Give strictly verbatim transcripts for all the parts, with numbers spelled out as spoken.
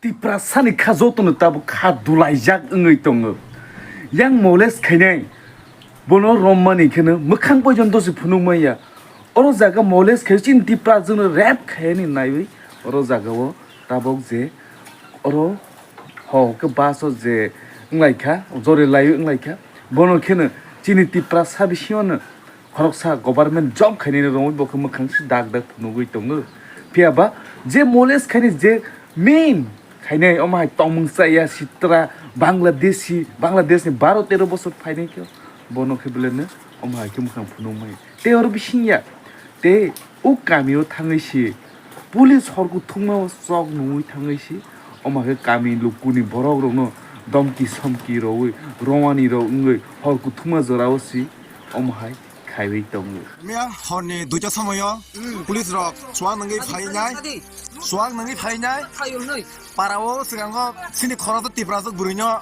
Tiprasani kha jotono tabuk kha dulaijak wngwi tongo. Yang molest khainai bono rommani kheno mwkhang pojonto se phunukmaya. Oro jaga molest khai chini Tiprasano rape khaini naiwi oro jagao tabuk je oro ho khe bus o je wnglaikha, jori laiwi wnglaikha. Bono kheno chini Tiprasa bisingono khoroksa government job khainani romwi bo khe mwkhang se dak dak phunugwi tongo. Phiya ba je molest khaini je main khainai omo hai tongmung chaya sitra Bangladeshi, Bangladesh ni baro tero bosor phainai khe bono khe beleno omo hai khe mwkhang phunukmai. Tei oro bising ya, tei o kami o thangwi si police hor kuthukma o chok nungwi thangwi si omo hai khe kami lukuni borok rokno domki somki rogwi rowani rok wngwi hor kuthukma jora o si omo hai khaiwi tongo. Miya horni duita somoyo police rok chuwak nungwi phainai, chuwak nungwi phainai, para o swkango chini khoroksa Tiprasa bwrwino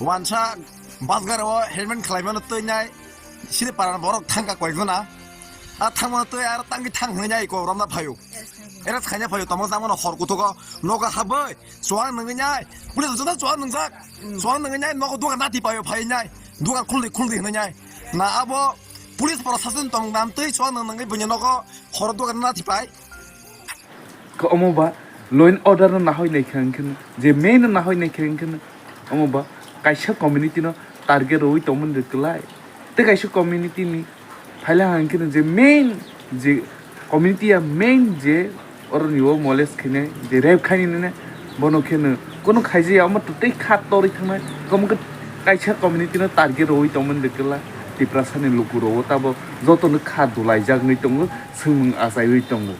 wansa bus gari o helmet khlaimano twinai, chini para borok thangkha koijona. A thangmano twi aro tangwi thang hwnwi nai ko romna phaio. Era khaina phaio tamo tamo no hor kutugo nogo habwi chuwak nungwi nai. Police joto chuwak nungjak. Chuwak nungwi nai nogo dukan nati paio phai nai. Dukan khuldi khuldi hwnwi nai. Na abo police prosason tong nam twi chuwak nung nungwi buini nogo hor dukan nati pai. Khe omo ba law and order no nahoi nai khe hwnkheno, je main no nahoi nai khe hwnkheno, omo ba kaisa community no target rwui tongmani rwkhlai. Tei kaisa community ni phaila hwnkheno je main je community ya main je oroni o molest khainai je rape khainai nini bono kheno kono khaijaya omo tei kha torwi thangnai omo khe kaisa community no target rwui tongmani rwkhlai. Tiprasa ni luku rok o tabo joto no kha dulai jak nwi tongo, swngmung achaiwi tongo.